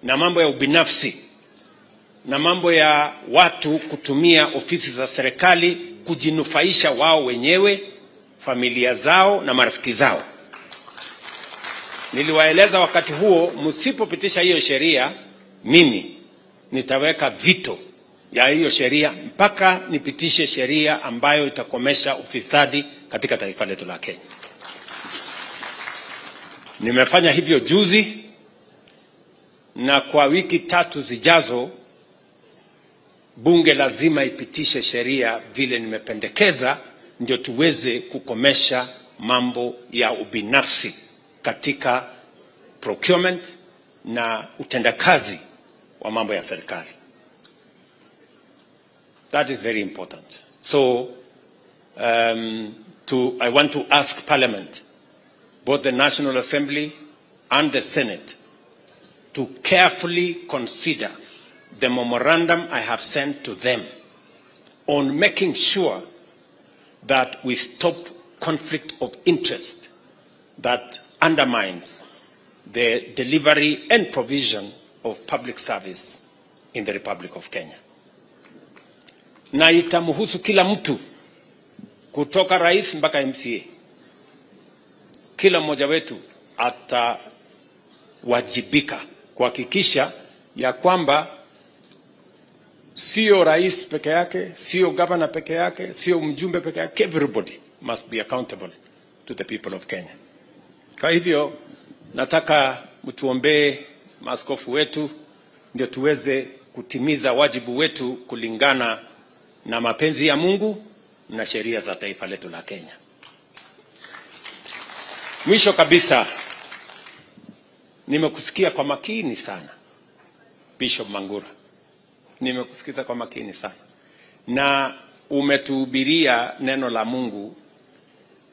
na mambo ya ubinafsi na mambo ya watu kutumia ofisi za serikali kujinufaisha wao wenyewe, familia zao na marafiki zao. Niliwaeleza wakati huo, msipopitisha hiyo sheria, mimi nitaweka vito ya hiyo sheria mpaka nipitishe sheria ambayo itakomesha ufisadi katika taifa letu la Kenya. Nimefanya hivyo juzi, na kwa wiki 3 zijazo bunge lazima ipitishe sheria vile nimependekeza, ndio tuweze kukomesha mambo ya ubinafsi katika procurement na utendakazi wa mambo ya serikali. That is very important. So I want to ask Parliament, both the National Assembly and the Senate, to carefully consider the memorandum I have sent to them on making sure that we stop conflict of interest that undermines the delivery and provision of public service in the Republic of Kenya. Na itamhusu kila mtu, kutoka rais mpaka MCA. Kila mmoja wetu atawajibika kuhakikisha ya kwamba sio rais peke yake, sio governor peke yake, sio mjumbe peke yake, everybody must be accountable to the people of Kenya. Kwa hivyo nataka mtuombee maaskofu wetu ndio tuweze kutimiza wajibu wetu kulingana na mapenzi ya Mungu na sheria za taifa letu la Kenya. Mwisho kabisa, nimekusikia kwa makini sana, Bishop Mangura. Nimekusikiza kwa makini sana. Na umetuhubiria neno la Mungu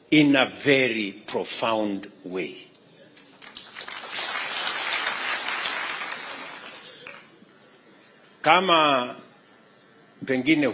in a very profound way. Kama pengine